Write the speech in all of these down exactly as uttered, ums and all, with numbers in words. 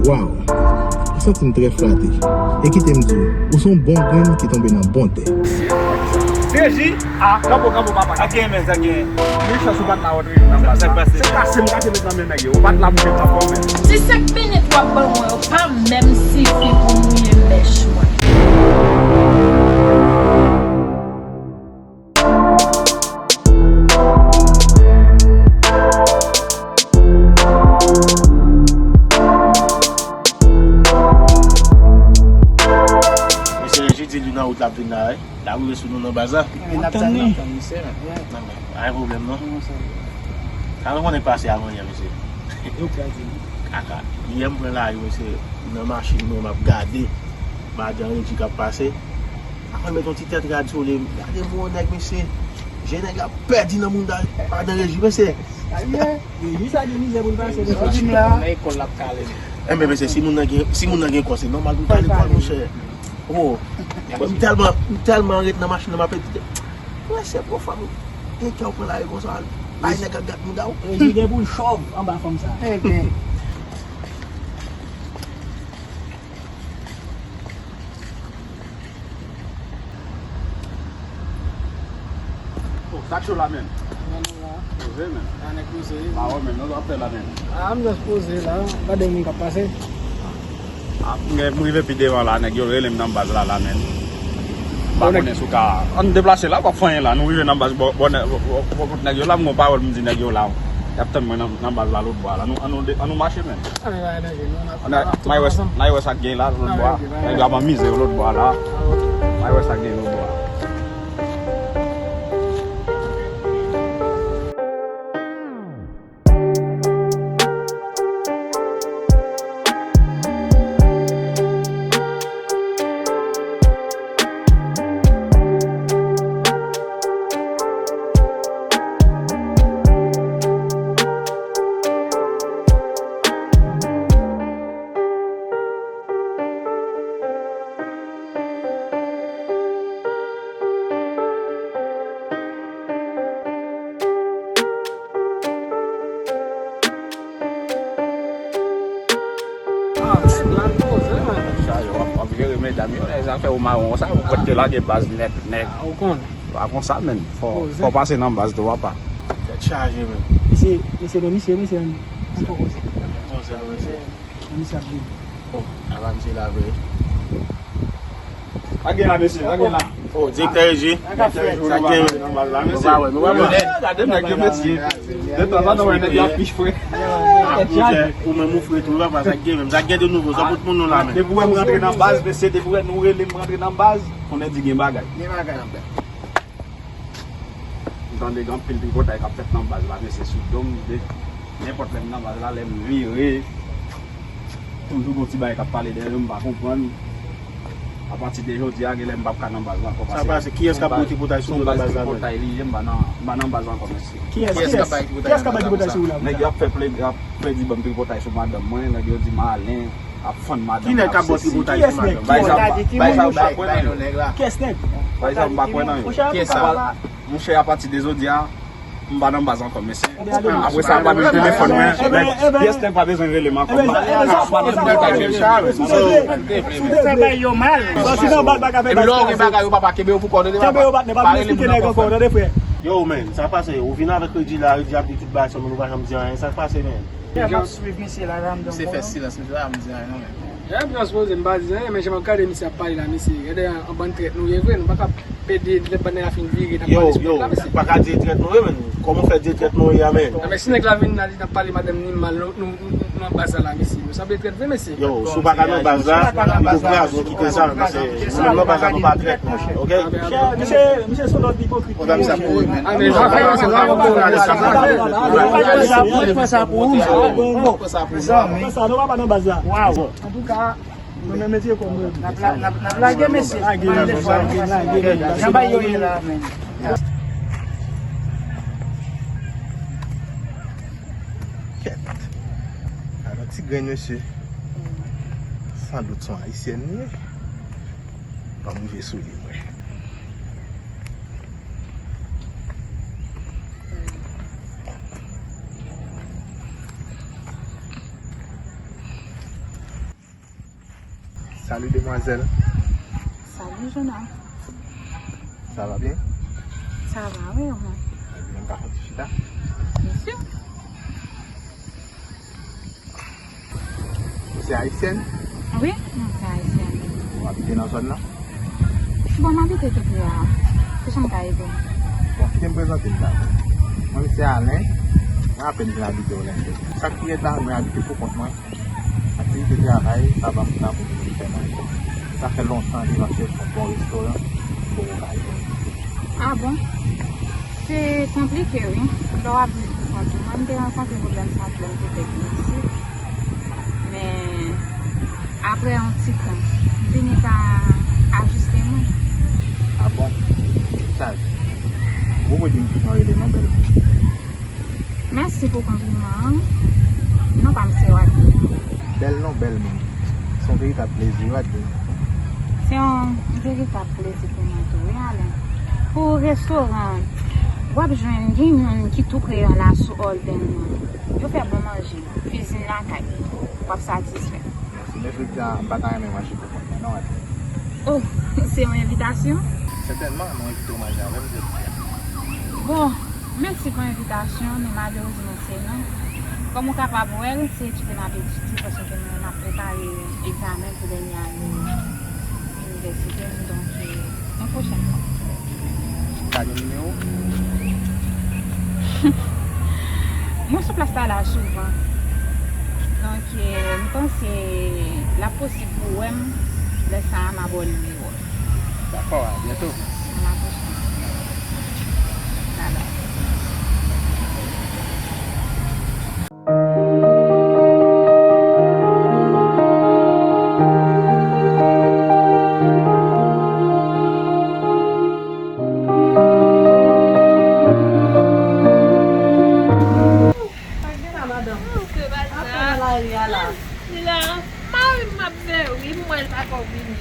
Waw, m santi m trè flate. E kite m di w, ou se yon bon grenn ki tonbe nan bon tè. Deji, a, kanpo, kanpo, papa. Sa gen, men, sa gen. Mechan, si w pa t la, w ap rive nan baz la. Se kase m kase met nan men nèg yo. Ou pa t la pou m te pran fò, men. Ti senk minit w ap ban mwen yo pa menm sifi pou mouye mèch mwen. Mesye, jodi li nan wout l ap vin la, wi. L ap rive sou nou nan baz la. N ap tann li. Nan men, pa gen pwoblèm, non. Sa nou konnen pase avan yè, mesye. Kaka. Yè m pran lari, mesye. Nan machin mwen, m ap gade madan Regi k ap pase. Apre met yon ti tèt rad sou li. Gade mo nèg, mesye. Je nèg la pèdi nan mouda madan Regi, mesye. Sa ye. Regi sa gen mizè pou l pase, mesye. Nan lekòl l ap kale. Enben, mesye, si moun nan gen, si moun nan gen kò, se nòmal pou l pa lekòl, monchè. Oh, m tèlman, m tèlman ret nan machin nan, m ap ede. Mwen, se pwofèt, gen kè w pran lari konsa, bay nèg ak gad mouda w. Regi gen pou l chòv anba fanm sa. Enben. Oh, sa cho la, men. Poze, men. Anèk poze. Ba wè, men, nan zafè la, men. Ah, m just poze la. Gade moun k ap pase. Ah, m gen, m rive pi devan la, nèg yo rele m nan baz la, la, men. M pa konnen si w ka. Ann deplase la, w ap fè anyen la. Nou rive nan baz, bò, bò, bò, bò, bò kot nèg yo la, m gon pawòl m di nèg yo la. Y ap tann mwen nan, nan baz la lòt bò a la. Nou, ann nou de-, ann nou mache, men. Ann nou mache, men. May wè, may wè sa k gen la, lòt bò a. Nèg yo ap anmize yo lòt bò a la. May wè sa k gen lòt bò a. Ah, nèg la poze, men. Sa yo, w ap, w ap jere medam yo, nèg zafè ou mawon, sa, ou pwèt te lage baz nèt, nèt. Ah, ou konnen. Pa konsa, men. Fò, fò pase nan baz tou, papa. Tèt chaje, men. Mesye, mesye, non, mesye, mesye, ann fò koze. Poze, non, mesye. Misye ap vini. Oh, ala misye la vre. Sa gen la, mesye, sa gen la. Oh, direktè Regi. Sa gen. Nou pa wè, nou pa wè. Gade nèg yo, mesye. De tan zan, nou wè nèg yo ap pich fre. Ah, monchè, ou menm ou fre tou, papa, sa gen menm. Sa gen de nouvo, sa pot moun nou la, men. Depi w wè m rantre nan baz, mesye, depi w wè nou rele m rantre nan baz, konnen di gen bagay. Gen bagay anba. M tande gen anpil tripotay k ap fèt nan baz la, mesye, sou do m, de, nenpòt lè m nan baz la, lè m vire, toujou gen yon ti bagay k ap pale dèyè m, m pa konprann. Apati de jodi a, genlè m p ap ka nan baz la ankò, paske se yon baz, se yon baz tripotay li ye, m pa nan, m pa nan baz la ankò, mesye. Kiyès, kiyès, kiyès k ap bay tripotay sou ou la? Nèg yo ap fè plè, ap pledi ban m tripotay sou madanm mwen, nèg yo di m Alen ap fann madanm. Ki nèg k ap ba w tripotay sou madanm? Bagay sa, bagay sa, m pa kwè nan yo. Kiyès nèg? Bagay sa, m pa kwè nan yo. Monchè, apati de jodi a, m pa nan baz ankò, mesye. Apre sa, pa bezwen telefòn mwen, nèg, pyès nèg pa bezwen rele m ankò. M pa nan tripotay, mesye. Sa bay yo mal. Epi lè w gen bagay, yo papa kenbe yo pou kò, tande papa. Pa rele moun ankò, frè. Yo, men, sa pase, ou vin avèk Regi la, Regi ap di tout bagay sou moun, ou pa janm di anyen, sa pase, men. M ap swiv misye la, la, m donk. Misye fè silans, misye pa janm di anyen, non, men. Jan m transpoze, m pa di anyen, men jan m ap gade misye ap pale la, mesye, gade yon bann trèt nou ye vre, nou pa ka pede lè bann nèg la fin vire, n ap pale sou tèt la, mesye. Yo, yo, pa ka di trèt nou ye, men kòman w fè di trèt nou ye a, men? Nan, men si nèg la vin la, li t ap pale madanm ni mal, nou, nou, nou, nou nan baz la, mesye. Nou sanble trèt vre, mesye. Yo, si w pa ka nan baz la, li pou kraze w kite sa, paske nou menm nan baz la, nou pa trèt, monchè, oke? Misye, misye se yon lòt ipokrit. Pwogram sa pou ou, men. Ah, men sa pou ou, men. Pran sa pou ou. Pran sa pou ou. Pran sa, nou pa nan baz la. Waw. Antouka, nou menm, mesye, kòm n ap la-, n ap, n ap lage, mesye. Lage, lage, lage, lage. Jan bagay yo ye la, men. Kèt. Ala ti grenn, mesye. San dout, se yon ayisyèn li ye. Ban m rive sou li, mwen. Salut, demoiselle. Salut, jeune homme. Ça va bien? Ça va, oui, au moins. Ebyen, m ka fè ti chita? Bien sûr. Ou se ayisyèn? Oui, mwen se ayisyèn. Ou abite nan zòn nan? Bon, m abite tout lè a. Ki jan m ka ede w? Bon, kite m prezante m dabò. Mwen se Alain. Mwen apèn vin abite Olènde. Sa k pi rèd la, mwen abite pou kont mwen. Aktivite travay pa ban m tan pou m vin fè manje. Sa fè lontan depi m ap chèche yon bon restoran pou m ka vin. Ah bon? Se konplike, wi. Lè w ap viv pou kont ou. Mwen, m te rankontre pwoblèm sa tou lè m te fèk vin isit. Men, apre yon ti tan, m vini pa ajiste mwen. Ah bon? Chaj. Ou poko di m kijan w rele non, bèl. Mèsi pou konpliman an. Non pa m se Wadley. Bèl non, bèl moun. Se yon veritab plezi, Wadley. Se yon veritab plezi pou mwen tou, wi, Alain. Pou restoran an, w ap jwenn gen youn ki tou pre an la sou Holden nan. Yo fè bon manje, kwizin lakay. W ap satisfè. Mèsi, men jodi a, m pa ta renmen manje pou kont mwen, non, Wadley. Oh, se yon envitasyon? Sètènman, mwen envite w manje avè m jodi a. Bon, mèsi pou envitasyon, men malerezman, se non. Kòm ou kapab wè l, se etidye m ap etidye, paske mwen, m ap prepare egzamen pou dènye ane inivèsite m, donk, e, yon pwochèn fwa. Ou ka gen nimewo? Mwen sou plas la la souvan. Donk, e, m panse l ap posib pou w wè m, lè sa a, m a ba w nimewo. Dakò, a byento. A la pwochèn. Bye bye. Li la, mari m ap fè wi, m wè l pa ko vini.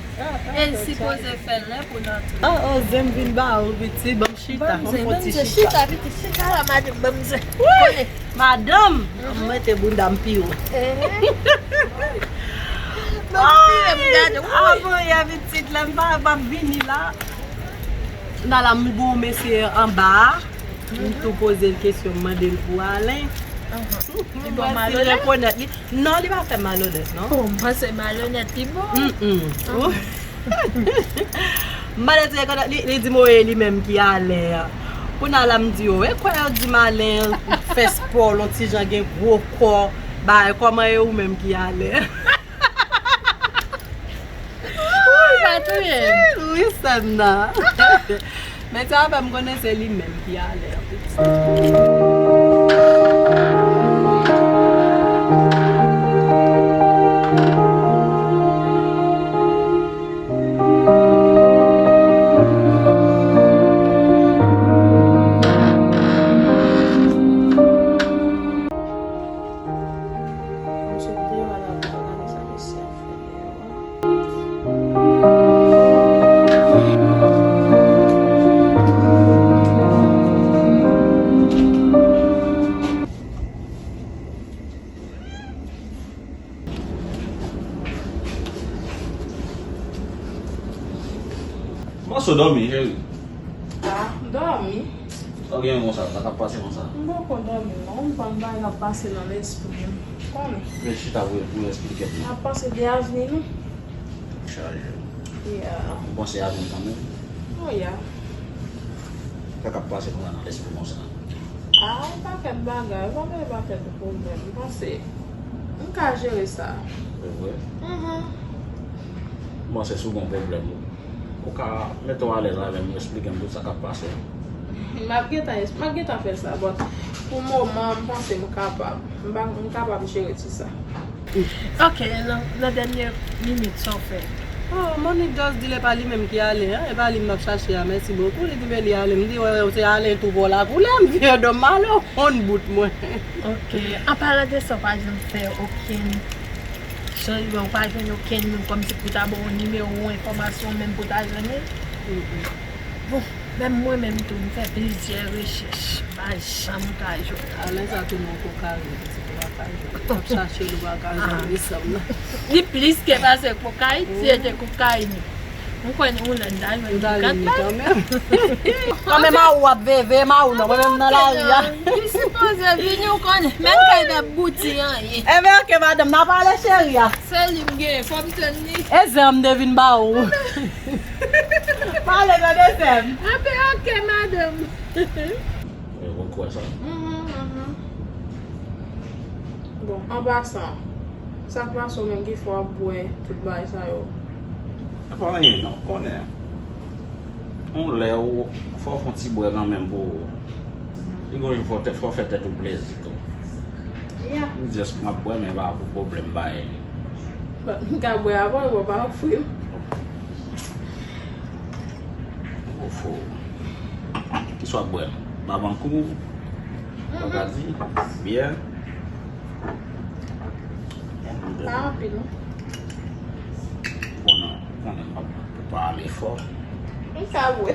E l sipoze fè l lè pou l antre. Oh, oh, zen vin ba ou, pitit, ban m chita. Ban m zen, ban m zen, chita, pitit, chita la, madanm, ban m zen. Kole. Madanm, m mete bounda m pi wo. Ban m vire, m gade, wi. Avan yè pitit, lè m pa, pa vini la. Nan la, m gon mesye anba a. M tou poze l kesyon, m mande l pou Alain. Li ba w malonèt? Rekonèt li. Non, li pa fè malonèt, non. Oh, m panse malonèt li ba w. Mm, mm. M mande l si l rekonèt li, li di m, wi, li menm ki Alain an. Kounye a la, m di, oh, e kwè yo di m Alain fè spò, l on ti jan gen gwo kò, bagay, kòman e ou menm ki Alain? Ou pa touye m. Wi, sè m nan. Men sa fè m konnen se li menm ki Alain. Misye deyò a la, pou gade sa mesye ap fè deyò a. Kòmanse w dòmi, cheri? Ah, dòmi? Sa w gen konsa, sa k ap pase konsa? M poko dòmi non, m konn bagay k ap pase nan lespri m. Konnen. Men chita pou, pou eksplike m. M ap panse de avni nou. Chaje. Yeah. Ou panse avni kanmenm? Oh, yeah. Sa k ap pase konsa nan lespri w konsa? Ah, yon pakèt bagay, pa gen yon pakèt pwoblèm. M panse m ka jere sa. Se vre? Mhm. M panse si w gen yon pwoblèm, ou ka mete w alèz avè m, ou eksplike m tout sa k ap pase. M ap gentan, m ap gentan fè sa, but pou moman, m panse m kapab. M pa, m kapab jere ti sa. Ok, nan, nan dènye minit, sa w fè? Oh, Monique just di l e pa li menm ki Alain an, e pa li m ap chache a, mèsi bokou. Li di men li Alain, m di wè, wè, se Alain tou bò lakou, lè m vire do m ale, on bout mwen. Ok, an palan de sa, w pa janm fè okenn chanjman, ou pa jwenn okenn moun kòmsi pou ta ba w nimewo, enfòmasyon menm pou ta jwenn li? Mm, mm. Bon, menm mwen menm tou, m fè plizyè rechèch, m pa janm ka jwenn. Alain sa te nan koka, pitit la. Ap chache nou pa ka jwenn li sanm nan. Li plis ke pase kokayin, si se te kokayin. Mwen kwè nou nan ta jwenn li kanmenm. Kanmenm a ou ap veve, ma ou non, mwen menm nan lari a. Li sipoze vini, ou konnen. Menm kay dap bouti anyen. Enben, oke, madanm, n a pale cheri a. Se li m gen, fò m tann li. E zen an m te vin ba ou. Pale, tande sè m. Enben, oke, madanm. Ou kwè sa? Mhm, mhm. Bon, an pasan, sa k pase w menm ki fè w ap bwè tout bagay sa yo? E pa anyen non, konnen. Yon lè ou fò w fè yon ti bwè kanmenm pou ou. Li gon jou fò w fè tèt ou plezi tou. Yeah. M jis m ap bwè, men pa pou pwoblèm bagay li. Bon, m ka bwè avè w, bon, pa ofri m. Ofo. Kiswa bwè? Babankou? Bagadi? Byè? Pa anpil, non. Konnen, konnen m ap pa ale fò. M ka bwè.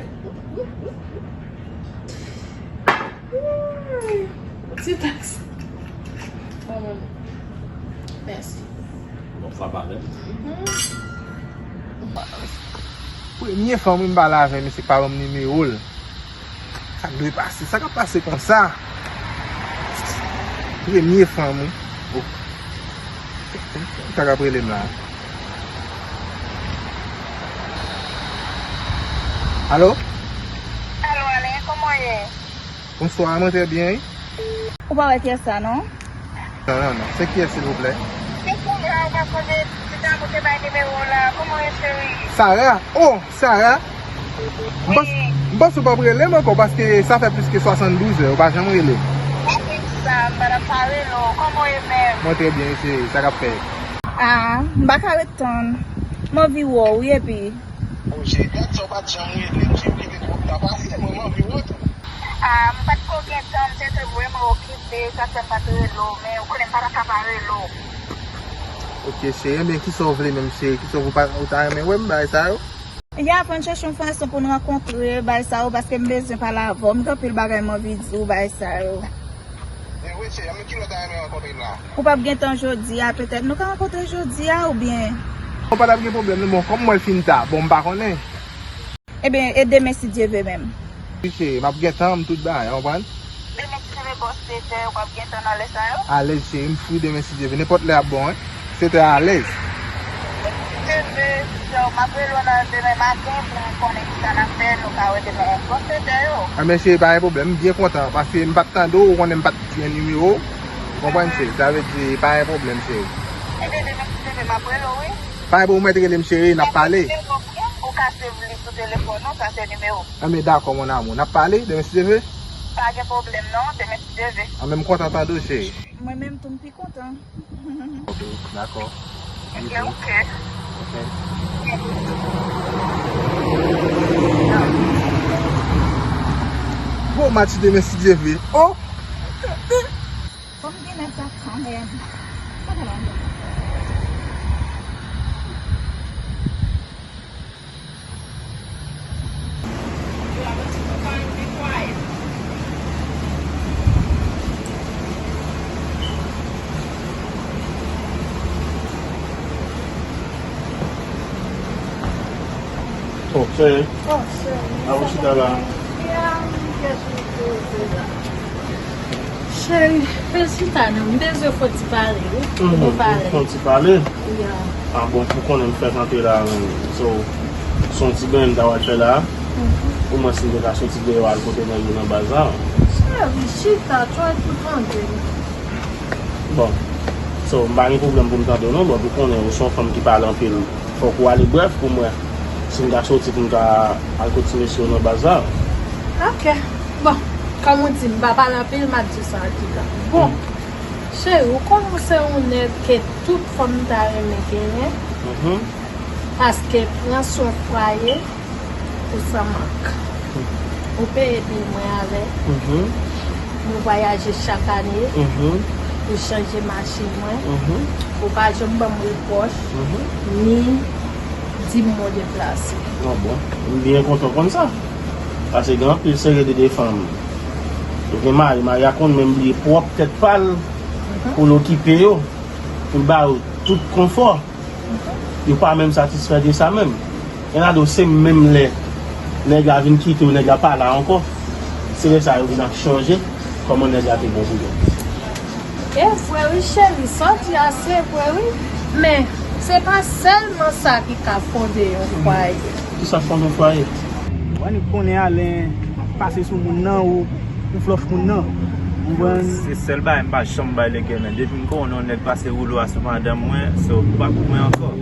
Ti taks. Mèsi. Bon, fwa pa vre. Premye fanm wi m pale avè misye k pa ban m nimewo l. Sa k dwe pase? Sa k ap pase konsa? Premye fanm wi. Oh. Sa k ap rele m la? Alo? Alo, Alen, kòman w ye? Bonswa, mwen trè byen, wi. Ou pa wè kiyès sa, non? Non, non, non. Se kiyès, silvouplè? Se Sandra, ou pa sonje ti dam ou te bay nimewo w la. Kòman w ye, cheri? Sara? Oh, Sara? M pans-, m panse ou p ap rele m ankò, paske sa fè plis ke swasanndouz è, ou pa janm rele. Pa gen sa, m pa t ap pa rele w. Kòman w ye menm? Mwen trè byen, wi, cheri. Sa k ap fèt? Ah, m pa ka ret tann. M anvi wè w, wi, epi. Bon, cheri, gad sa w pa t janm rele m, cheri, ou kite twòp tan pase, mwen, m anvi wè w tou. Ah, m pa t ko gen tan, m te, te vrèman okipe, sa fè m pa t rele w, men ou konnen m pa ta ka pa rele w. Ok, cheri, enben, kisa w vle menm, cheri? Kisa w, ou pa, ou ta renmen wè m, bagay sa yo? Ya, fò n chèche yon fason pou n rankontre, bagay sa yo, paske m bezwen pale avè w, m gen anpil bagay m anvi di w, bagay sa yo. Men vre, cheri, men kilè w ta renmen rankontre m la? Ou p ap gen tan jodi a, petèt nou ka rankontre jodi a, oubyen? Ou pa t ap gen pwoblèm, non, bon, kòm m wè l fin ta, bon, m pa konnen. Ebyen, e demen si Dye vle menm. Wi, cheri, m ap gen tan, m tout bagay, ou konprann? Demen si Dye vle, bò sèt è, w ap gen tan nan lè sa yo? Alèz, cheri, m fri demen si Dye vle, nenpòt lè ap bon, wi. Sèt è alèz. Demen si Dye vle, m ap rele w nan demen maten pou m konnen kisa n ap fè, nou ka wè demen bò sèt è yo. Enben, cheri, pa gen pwoblèm, m byen kontan, paske m pa t tande w, ou konnen m pa t gen nimewo w, ou konprann, cheri, sa vle di, pa gen pwoblèm, cheri. Ebyen, demen si Dye vle, m ap rele w, wi. Pa gen pwoblèm, ou mèt rele m, cheri, n ap pale. Ou ka swiv li sou telefòn ou, sa se nimewo. Enben, dakò, mon amour. N ap pale demen si Dye vle? Pa gen pwoblèm, non, demen si Dye vle. Enben, m kontan tande w, cheri. Mwen menm tou, m pi kontan. Ok, dakò. Ok, ok. Ok. Bon match demen si Dye vle. Oh! Fò m gen nèg sa kanmenm. Kote l ale? Oh, cheri. Oh, cheri. A ou chita la. Cheri, fè chita non, m bezwen fè yon ti pale, wi. Mhm, pou nou pale. Fè yon ti pale? Ya. Ah bon, pou konnen m fè kanpe la, men. So, se yon ti benyen m ta pral fè la. Mhm. Omwen si m te ka soti deyò al kote nèg yo nan baz la. Cheri, chita, try pou tande. Bon. So, m pa gen pwoblèm pou m tande w non, bon, pou konnen ou se yon fanm ki pale anpil. Fòk ou ale brèf pou m wè si m ka soti pou m ka al kot ti mesye yo nan baz la. Ok. Bon, kòm ou di m pa pale anpil, m ap di sa an tou ka. Bon, cheri, ou konnen w se yon nèg ke tout fanm ta renmen genyen. Mhm. Paske pran swen fwaye, ou san mank. Ou peye bil mwen avè. Mhm. Nou vwayaje chak ane. Mhm. Ou chanje machin mwen. Mhm. Ou pa janm ban m repwòch, mhm, ni di m mwen deplase. Ah bon, m byen kontan konn sa. Paske gen anpil seri de, de fanm. Yo gen mari, mari a konn menm bliye pwòp tèt pa l. pou l okipe yo, pou l ba yo tout konfò. Yo pa menm satisfè de sa menm. Gen ladan yo se menm lè nèg la vin kite yo, nèg la pa la ankò. Se lè sa yo vin ap chonje kòman nèg la te bon pou yo. E vre wi cheri, sa w di a se vre wi. Men, se pa sèlman sa ki ka fonde yon fwaye. Kisa k fonde yon fwaye? Wè, nèg konnen Alen pase sou moun nan, ou, ou flòch moun nan. Ou konprann? Se sèl bagay m pa janm bay legen, men depi m konnen yon nèg pase woulo a sou madanm mwen, so, ou pa pou mwen ankò.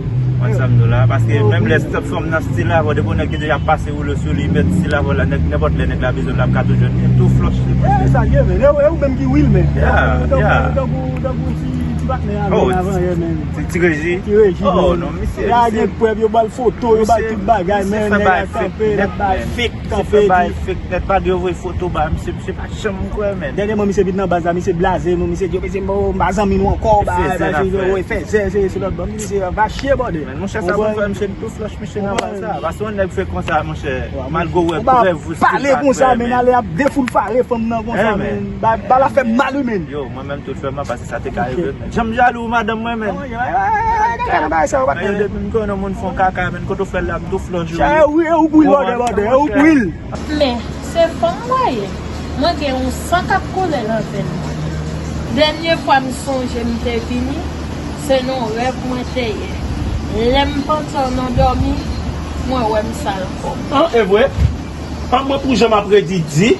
Konn sa m di w la? Paske menm lè se fanm nan stil avè w, depi yon nèg ki deja pase woulo sou li, met stil avè w la, nèg, nenpòt lè nèg la bezwen l, l ap ka toujou jwenn li, tou flòch li. E sa l ye, men. E ou, e ou menm ki will, men. Yeah, yeah. Tankou, tankou, tankou ti, ti patnè a, oh, men, avan yè, men. Ti, ti Reji? Ti Reji, oh, men. Non, misye, misye. Ya gen prèv, yo ba l foto, yo ba l tout bagay, men, nèg la kanpe, l ap bay fake, kanpe, fake nèt, pa de yo voye foto ba misye, misye pa janm kwè, men. Dènyèman, misye vin nan baz la, misye blaze nou, misye di, misye, m pa zanmi nou ankò, ba, fè zè, se lòt bò, misye va chye, bòdè. Men, monchè, sa pou fè misye tou flòch, misye nan baz la. Paske yon nèg fè konsa, monchè, malgre w wè prèv ou pale konsa, men, ale ap defoulfare fanm nan konsa, men. Ba, ba la fè mal, wi, men. Yo, mwen menm, tout fè mal, paske sa te ka rive, men. Janm jalou, madanm mwen, men. Kaka nan bagay sa yo, patnè. Men yo depi m konnen yon moun fè yon kaka, men kote w fè l la, m tou flòch ou. Chè, e ou, e ou pou l, bòdè, bòdè, e ou pou l. Men, se fanm mwen ye. Mwen gen yon san k ap koule nan venn mwen. Dènye fwa m sonje m te vini, se nan yon rèv mwen te ye. Lè m panse w nan dòmi, mwen wè m sal kò m. An, e vre? An, mwen pou jan m ap redi di,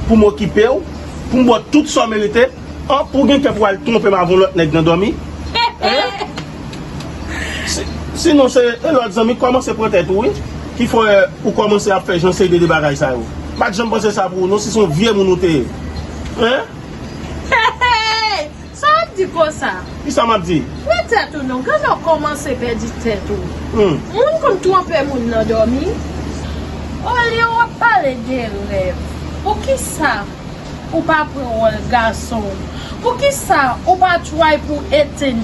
pou m okipe w, pou m ba w tout sa w merite, an, pou w gen kè pou w al twonpe m avè yon lòt nèg nan dòmi? Hein? Si, sinon, se e lòt zanmi k kòmanse pran tèt ou, wi, ki fè ou kòmanse ap fè jan seri de, de bagay sa yo. M pa t janm panse sa pou ou, non, si se yon vye moun ou te ye. Hein? Sa w ap di konsa? Kisa m ap di? Pran tèt ou non, gade w kòmanse pèdi tèt ou. Hmm. Moun konn twonpe moun nan dòmi. Olye w ap pale de rèv, poukisa ou pa pran wòl gason w? Poukisa ou pa try pou etenn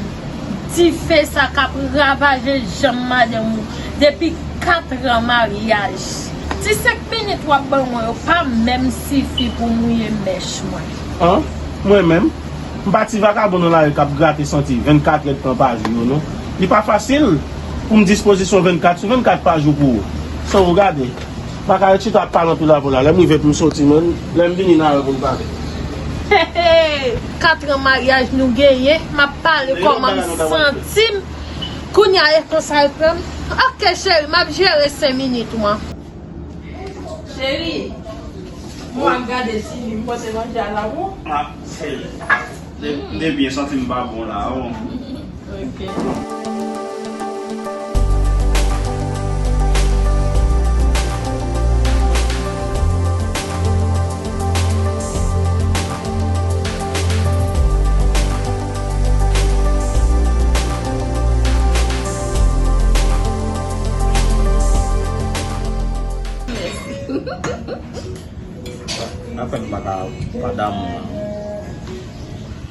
dife sa k ap ravaje janm madanm ou depi kat an maryaj? Ti senk minit w ap ban mwen yo pa menm sifi pou mouye mèch mwen. An? Mwen menm? M pa ti vakabon nan lari k ap grate santi vennkat èdtan pa jou yo, non. Li pa fasil pou m dispozisyon vennkat sou vennkat pa jou pou ou. San ou gade, m pa ka ret chita ap pale anpil avè w la. Lè m rive pou m soti, men lè m vini n a wè pou n pale. Katran maryaj nou genyen, m ap pale kòman m santi m. Kounye a e konsa l pran m. Oke cheri, m ap jere senk minit ou an. Cheri, mwen ap gade si m pote manje a la pou ou. Ah, cheri. M te byen santi m pa bon la, oh. Ok. Afè m pa ka pa damou la.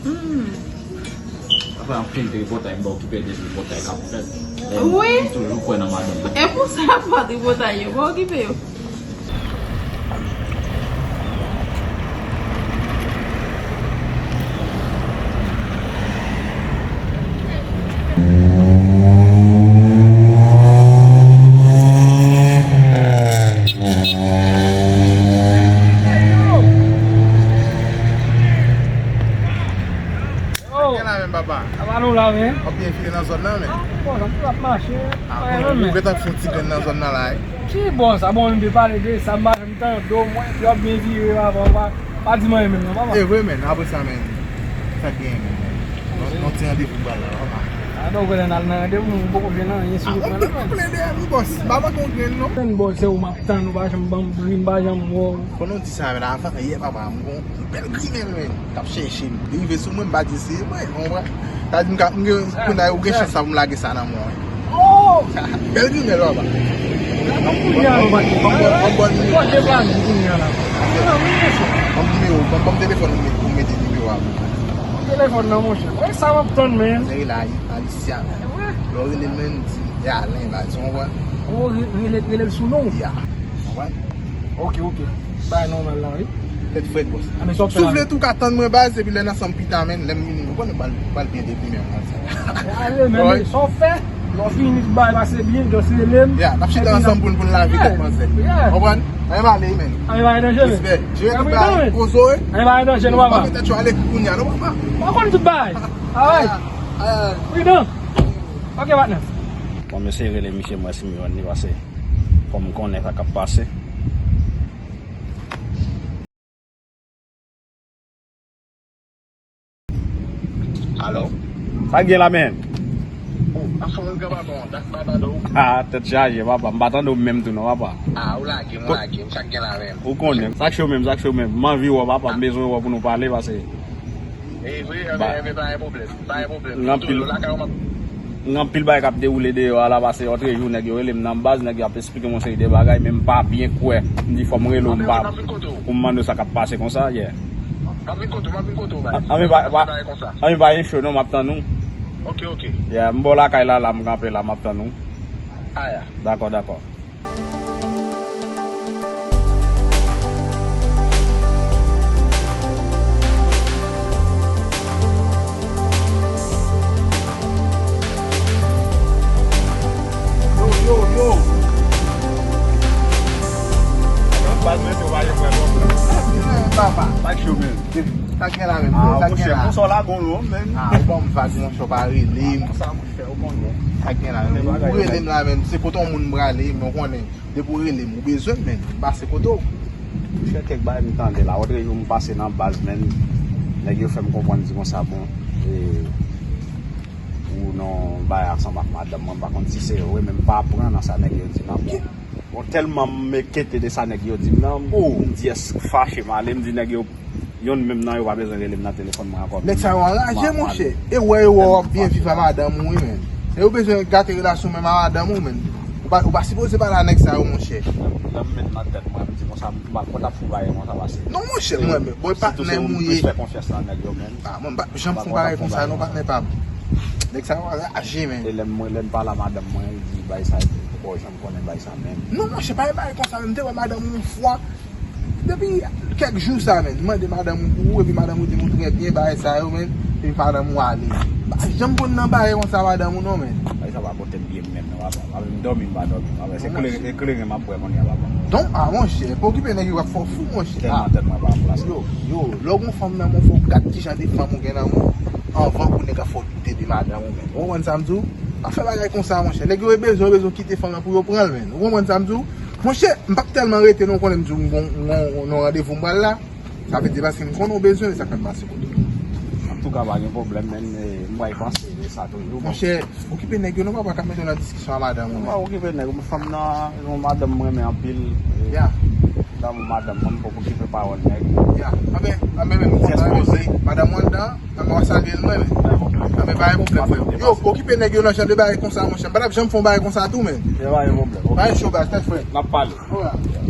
Hmm. Afè anpil tripotay, m pa okipe de tripotay k ap fèt. Wi. M toujou kwè nan madanm. E pou sa, pa tripotay yo, pa okipe yo. Gen la menm, papa. Sa va nou la, men? W ap byen file nan zòn nan, men. Ah, bon, sa tou ap mache. Ah, pa bon, gen ou menm. Ou gentan fè yon ti grenn nan zòn nan la, wi. Ki bon sa? Bon, m te pale de sa, m pa janm tande w, mwen, epi w ap byen vire, papa, pa, pa di m anyen menm, non, papa. E vre, men, apre sa, men, sa k genyen, men. Non, non, ti randevou ba la, papa. Ah, donk, w al nan randevou, m poko jwenn anyen sou wout mwen la, men. Plede, m bòs, m pa manke yon grenn, non. Menm bòs, se ou m ap tann, ou pa janm ban m pri, m pa janm wè w. Fò nou di sa, men, avan yè, papa, m gon Bèl grimèl, men, k ap chèche m. Li rive sou mwen, m pa di se mwen, ou konprann? Sa di m ka, m gen, kounye a, ou gen chans sa pou m lage sa nan men w. Oh! Bèl grimèl, papa. Ban m kounye a, non, pati. Ban m, ban m, ban m, ban m, ban m, kote pa m kounye a la? Ban m nimewo, ban m, ban m telefòn ou, ou mete nimewo a pou mwen. Telefòn nan, monchè. Wè sa m ap tann, men. Se rele Alicia, men. Lè w rele, men, di, e Alen, ba, ou konprann? Oh, re-, rele, rele l sou non? Ya. Ou konprann? Ok, ok. Bay nòmal la, wi. Tèt frèt, bòs. Ah, men sa w fè la? Si w vle tou, w ka tann mwen, baz, epi lè n ansanm pita, menn, lè m vini, nou konnen pral, pral byen deprime, mwen, sa. Ale, men, men, sa w fè? Lè w fini tout bagay pase byen, just rele m. Ya, n ap chita ansanm pou n, pou n lave tèt manzè. Konprann? Anyen pa ale, menn. Anyen pa gen danje, men. Respè. Jere tout bagay. Poze w, wi. Anyen pa gen danje, non, papa. Pa met tèt yo ale kounye a, non, papa. Mwen konn tout bagay. Alright. Pridan. Ok, patnè. Bon, m eseye rele misye, m wè si m jwenn li, pase fò m konnen sa k ap pase. Alo? Sa k gen la, menn? Anfòm, gran patwon, dat pa tande w. Ah, tèt chaje, papa. M pa tande w menm tou, non, papa. Ah, ou lage m, ou lage m. Sa k gen la, menn? Ou konnen. Sa k cho menm, sa k cho menm. M anvi wè w, papa. M bezwen wè w pou nou pale, pase. E vre, enben, enben, pa gen pwoblèm. Pa gen pwoblèm. M toujou lakay ou, m ap. Gen anpil bagay k ap dewoule deyò a la, pase lòt jou nèg yo rele m nan baz, nèg yo ap esplike m yon seri de bagay, men m pa byen kwè. M di fò m rele w, m pa, pou m mande w sa k ap pase konsa, yeah. M ap vin kote w, m ap vin kote w, baz. Anyen pa, pa, anyen pa gen cho non, m ap tann ou. Ok, ok. Yeah, m bò lakay la, la, m kanpe la, m ap tann ou. Aya. Dakò, dakò. Yo, yo, yo. Baz mwen tou pa gen pwoblèm. Papa. Pa cho menm. Sa gen la menm, ah, sa gen la. Monchè, konsa w lage w non, menn. Ah, bon, m pa di monchè w pa rele m. Konsa, monchè, ou konnen. Sa gen la menm. Ou rele m la menm. Se kote yon moun m prale, men w konnen. Depi w rele m, ou bezwen m, menn, m pase kote w. Monchè, kèk bagay m tande la. Lòt jou m pase nan baz, menn. Nèg yo fè m konprann di konsa, bon, e, ou nan bagay ansanm ak madanm mwen, m pa konn si se vre, men m pa pran nan sa nèg yo di m nan, bon. Bon, tèlman m enkyete de sa nèg yo di m nan, m di, "Èske fache m ale?" M di nèg yo, yonn menm nan yo pa bezwen rele m nan telefòn mwen ankò. Nèg sa yo anraje, monchè. E wè yo wè w ap byen viv a madanm ou, wi, menn. E yo bezwen gate relasyon menm a madanm ou, menn. Ou pa, ou pa sipoze pale a nèg sa yo, monchè. Lè m met nan tèt mwen, m di konsa, m pa konn ap fè bagay konsa pase. Non, monchè, mwen menm, bòy patnè m ou ye. Sitou se ou m plis fè konfyans nan nèg yo, menn. Ah, mwen m pa janm fè bagay konsa, non, patnè pa m. Nèg sa yo anraje, menn. E lè m, lè m pale a madanm mwen, li di bagay sa, li poko janm konnen bagay sa, menn. Non, monchè, pa gen bagay konsa, menn. M te wè madanm ou yon fwa. Depi kèk jou sa, menn, m mande madanm ou pou ou, epi madanm ou di m ou trè byen, bagay sa yo, menn, epi madanm ou ale. M pa janm konn nan bagay konsa, madanm ou non, menn. Bagay sa pa pote m byen, menn, non, papa. Papa, m dòmi, m pa dòmi, papa. Se kleren, se kleren m ap bwè kounye a, papa. Donk, ah, monchè, pa okipe nèg yo k ap fè w fou, monchè. Tèlman tèt mwen pa an plas. Yo, yo, lè w gon fanm nan men w, fò w gad ki jan de fanm ou gen nan men w, anvan pou nèg la fè w doute de madanm ou, menn. Ou konprann sa m di w? Pa fè bagay konsa, monchè. Nèg yo bezwen, yo bezwen kite fanm nan pou yo pran l, menn. Ou konprann sa m di w? Monchè, m p ap tèlman rete non, konnen m di w m gon, m gon yon randevou m pral la. Sa vle di paske m konnen w bezwen, se sa k fè m pase kote w. Antouka, pa gen pwoblèm, menn, e, m pral panse de sa toujou, bon. Monchè, okipe nèg yo non, papa, k ap mete w nan diskisyon a madanm ou, menn. Pa okipe nèg, fanm nan, yon madanm mwen renmen anpil, e, ya, lanmou madanm mwen, m poko okipe pawòl nèg. Ya, anben, anben, menm, madanm ou anndan, anben, w a salye l mwen, menn. Anben, pa gen pwoblèm, frè. Yo, okipe nèg yo nan jan de bagay konsa, monchè. M pa t ap janm fè yon bagay konsa tou, menn. Ya, pa gen pwoblèm, ok. Pa gen cho, baz, tèt frè. N ap pale. Alright.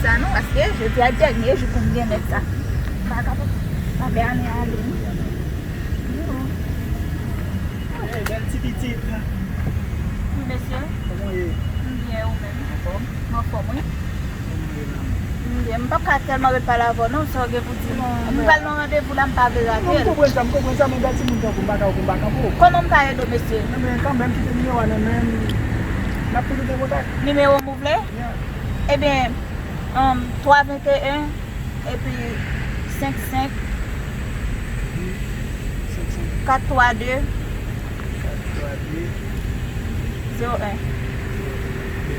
Sa non, paske jodi a dènye jou pou m gen nèg sa. M pa ka pa fè ane ale. Hey, bèl ti pitit. Wi, mesye. Kòman w ye? M byen, ou menm? Anfòm? M anfòm, wi. Kòman w ye la? M byen. M p ap ka tèlman ret pale avè w non, sa w gen pou di m. M pral nan randevou la, m pa vle rate l. Non, m konprann sa, m konprann sa, men bèl timoun tankou m pa ka, m pa ka pou. Kòman m ka ede w, mesye? Ebyen, kanmenm, kite nimewo a nan men m. N ap toujou gen kontak. Nimewo m ou vle? Yeah. Ebyen, um, twa venteyen, epi senk senk, kat twa de, zewo en.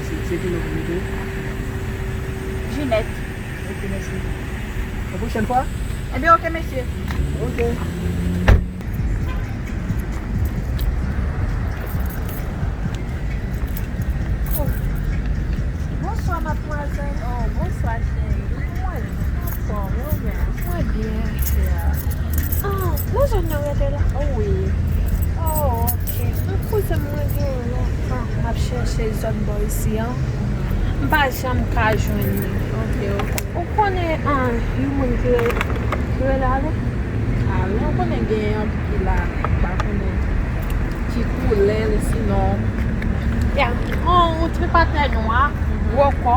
Se, se ki non pou mete? Jinèt. Ok, mèsi. A pwochèn fwa? Ebyen, ok, mesye. Ok. Oh. Bonswa, madmwazèl. Oh, bonswa, cheri. Mwen, anfòm, ou menm? Mwen byen. Yeah. Ah, nan zòn nan rete la? Oh, wi. Oh, ok. Yon kouzen mwen gen lontan m ap chèche zòn bò isi an. M pa janm ka jwenn li. Ok, ok. Ou konnen, ah, yon moun ki re-, ki rele Alen? Alen, ou konnen gen anpil Alen, m pa konnen ki koulè l, sinon. Ya, yon, yon tripatè nwa, gwo kò.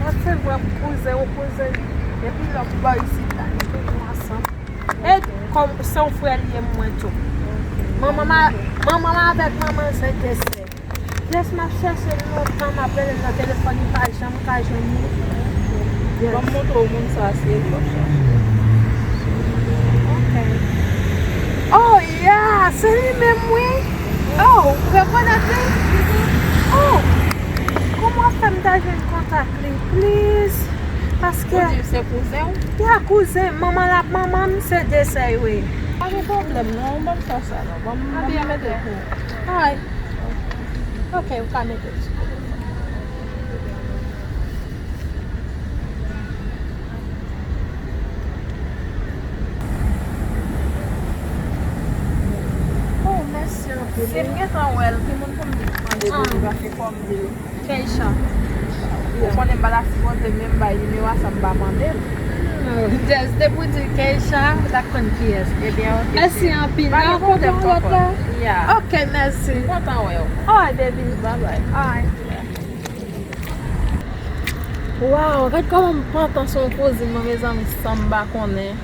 Mwen se vre kouzen, yon kouzen li. Depi lè m bò isit la, nou toujou ansanm. E kòm se yon frè li ye mwen tou. Manman m a-, manman m avèk manman l se de sè. Jès m ap chèche l lontan, m ap rele l nan telefòn, m pa janm ka jwenn li. Yes. Ban m montre w moun sa, se li w ap chache. Ok. Oh, yeah, se li menm, wi. Oh, ou rekonèt li? Oh, kòman w ap fè m ta jwenn kontak li, please? Paske. Ou di se kouzen w? Ya, kouzen. Manman l ap manman m, se de sè yo ye. Pa gen pwoblèm, non. Ban m fè sa, non. Ban m, ban m mete pou ou. Alright. Ok, ou ka mete l sou kote. Oh, mèsi anpil. Si m gentan wè l, ki moun pou m di m mande depi paske kòm di l. Keisha. Ou konnen m pa ta sipoze menm bay nimewo a san m pa mande l. Hmm, just depi w di Keisha, m ta konn kiyès. Ebyen, ok. Mèsi anpil. Pa gen pwoblèm, tonton. Ya. Ok, mèsi. M kontan wè w. Alright, baby. Bye bye. Alright. Waw, gad kòman m pantan sou yon kouzin mwen, mezanmi, san m pa konnen.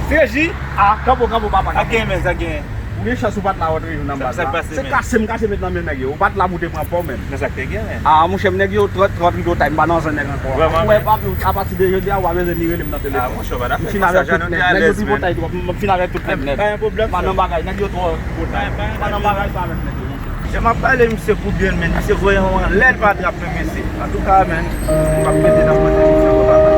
Seji, ah, kanpo, kanpo, papa, kanpo. Sa gen, men, sa gen. Ou gen chans ou pa t la wè trezou nan baz la. Sa k pase, men? Se kase m kase met nan men nèg yo. Ou pa t la pou te pran pa w menm. Men sa k te gen, men. Ah, monchè, m nèg yo trant, trant rive w tay, m pa nan zòn nèg ankò. Vrèman, men. Apati de jodi a, w pa bezwen ni rele m nan telefòn. Ah, monchè, w pa ta fè konsa, Jeannot te alèz, men. Nèg yo tripotay twòp, m fin avèk tout nèg nèt. Pa gen pwoblèm. M pa nan bagay, nèg yo twò tripotay. M pa nan bagay sa avèk nèg yo, monchè. Jan m ap pale misye pou byen, men misye voye yon lè l pa trap men mesye. Antouka, men, m ap mete nan pwoteksyon pou papa.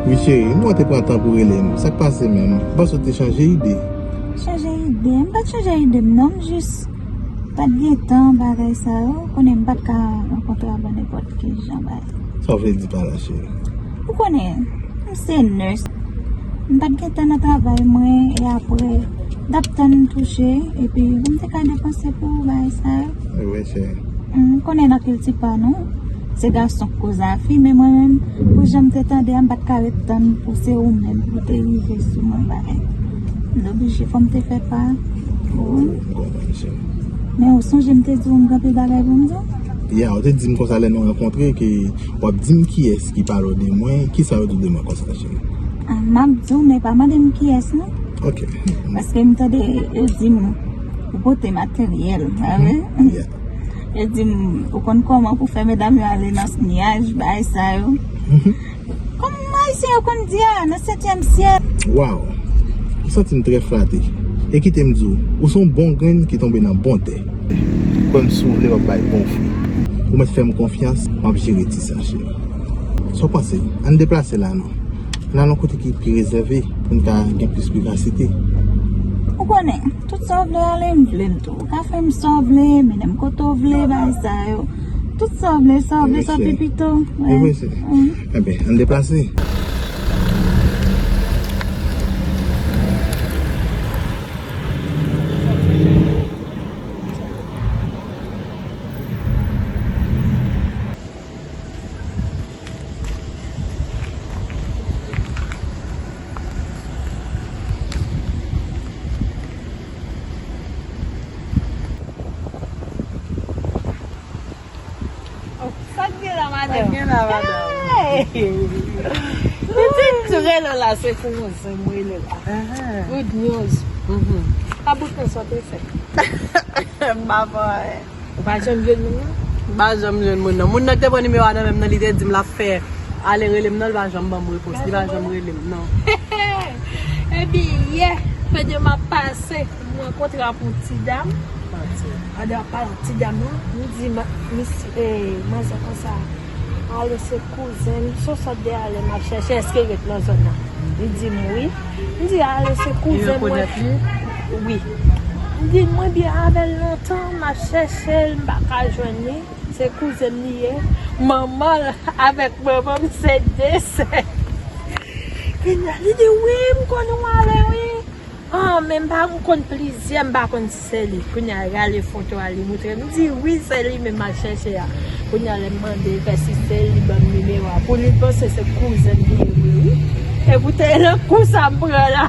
Wi cheri, m wè w te pran tan pou w rele m. Sa k pase menm? M panse w te chanje ide. Chanje ide? M pa t chanje ide m non, m jis pa t gen tan bagay sa yo. Ou konnen m pa t ka rankontre avè nenpòt ki jan bagay. Sa w vle di pa la, cheri? Ou konnen, m se nurse. M pa t gen tan nan travay mwen, e apre, m t ap tann m touche, epi pou m te ka depanse pou bagay sa yo. Wi, cheri. M konnen nan kilti pa nou, se gason k koz a fi, men mwen menm, pou jan m te tande a, m pa t ka ret tann pou se ou menm pou te rive sou mwen bagay. M te oblije, fò m te fè pa. Ou konprann? M konprann, cheri. Men ou sonje m te di w m gen anpil bagay pou m di w? Ya, ou te di m konsa lè nou rankontre ke w ap di m kiyès ki pale w de mwen, kisa yo di w de mwen konsa, cheri? Ah, m ap di w, men pa mande m kiyès non. Ok. Paske m tande yo di m ou pote materyèl, pa vre? Yeah. Yo di m ou konn kòman pou fè medam yo ale nan nyaj, bagay sa yo. Kòm Ayisyen yo konn di a, nan setyèm syèl. Waw! Ou santi m trè flate. E kite m di w, ou se yon bon grenn ki tonbe nan bon tè. Kwè m, si w vle, w ap bay bon fwi. Ou mèt fè m konfyans, m ap jere ti sa, cheri. Sa w panse? Ann deplase la, non? Ann al yon kote ki pi rezève pou n ka gen plis privasite. Ou konnen, tout sa w vle ale, m vle l tou. Ou ka fè m sa w vle, mennen m kote w vle, bagay sa yo. Tout sa w vle, sa w vle, sa w pi pito. E vre, cheri. Enben, ann deplase. Oh, sa k gen la, madanm? Sa k gen la, madanm? Hey! Pitit, tou rele la, se kouzen m rele la. Good news. Mhm. Pa bout nan sa w te fè. M pa fè anyen. Ou pa janm jwenn moun nan? M pa janm jwenn moun nan. Moun nan ki te pran nimewo a nan men m nan, li te di m l ap fè ale rele m nan, li pa janm ban m repons. Li pa janm rele m, non. Ebyen, yè, kote m ap pase, m rankontre ak yon ti dam. Pandan ap pale ak ti dam nan, m di ma-, misye, eh, manzè konsa, ale se kouzen m, se yon sòt de ale m ap chèche, èske l ret nan zòn nan? Li di m wi. M di ale se kouzen mwen. Wi. M di mwen byen avè l lontan, m ap chèche l, m pa ka jwenn li. Se kouzen m li ye. Manman l avèk manman m se de sè. Kounye a, li di wi, m konn ou ale wi. Ah, men m pa, m konn plizyè, m pa konn si se li. Kounye a, rale foto a, li moutre m. M di wi, se li menm m ap chèche a. Kounye a, lè m mande l fè si se li, li ban m nimewo a. Pou li, l panse se kouzen m li ye vre wi. E poutèt nan kou sa m pran la.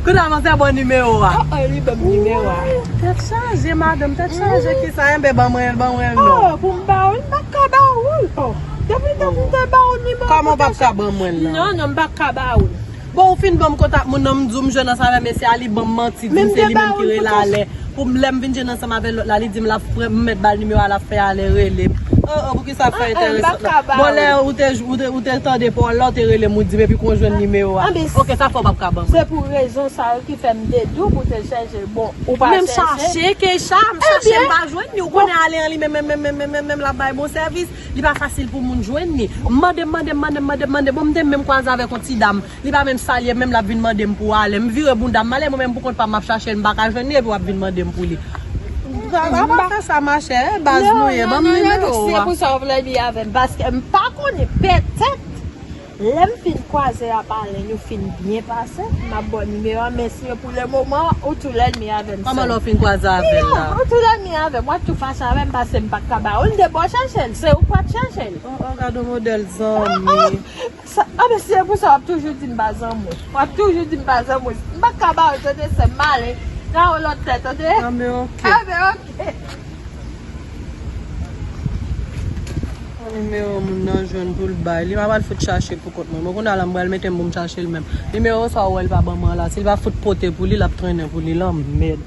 Kounye a, manzè ban nimewo a. Oh, oh, li ban m nimewo a. Tèt chaje, madanm, tèt chaje, kisa? Enben, ban mwen l, ban mwen l non. Oh, pou m ba ou l, m pa ka ba ou l. Oh, depi, depi m te ba ou nimewo. Kòman w p ap ka ban mwen l lan? Non, non, m pa ka ba ou l. Bon, ou fin ban m kontak moun nan, m di w m jwenn ansanm avè mesye a, li ban m manti, di m se li menm ki rele ale. Pou m, lè m vin jwenn ansanm avè lòt la, li di m l ap pran, m mèt ba l nimewo a, l ap fè ale rele m. Oh, oh, poukisa w ap fè enteresan? Bon, lè ou te, ou te, ou te tande pawòl la, ou te rele m, ou di m epi kon w jwenn nimewo a. Ok, sa fè w p ap ka ban mwen. Se pou rezon sa yo ki fè m te di w pou te chèche. Bon, ou pa chèche. Men m chache, Keisha, m chache, m pa jwenn li. Ou konnen ale an li menm, menm, menm, l ap bay bon sèvis. Li pa fasil pou moun jwenn li. M mande, m mande, m mande, m mande, m mande. Bon, m te menm kwaze avèk yon ti dam. Li pa menm salye m, menm l ap vin mande m pou ale. M vire bounda m ale, mwen menm pou kont pa m, m ap chache l, m pa ka jwenn li, epi w ap vin mande m pou li. Sa pa fè sa, machè, baz nou ye, ban m nimewo a. Se pou sa w vle li avè m, paske m pa konnen, petèt, lè m fin kwaze ap ale, nou fin byen pase, m ap ba w nimewo a, men si pou le moman, ou tou lènmi avè m. Kòman lè w fin kwaze avè l la? Ou tou lènmi avè m, w ap tou fache avè m, paske m pa t ka ba ou l, m te ba w chèche l, se ou k pa t chèche l. Oh, oh, gad yon modèl zanmi. Sa, a, men se pou sa w ap toujou di m pa zanmi w. W ap toujou di m pa zanmi w. M pa ka ba w, tande, sè m, m ale. Nan yon lòt tè, tande. A, men oke. A, men oke. Nimewo moun nan jwenn pou l bay. Li pa pral fout chache pou kont mwen. Mwen kounye a la, m pral mete m pou m chache l menm. Nimewo sa w wè l pa ban mwen la, si l pa fout pote pou li, l ap trennen pou li, lanmèd.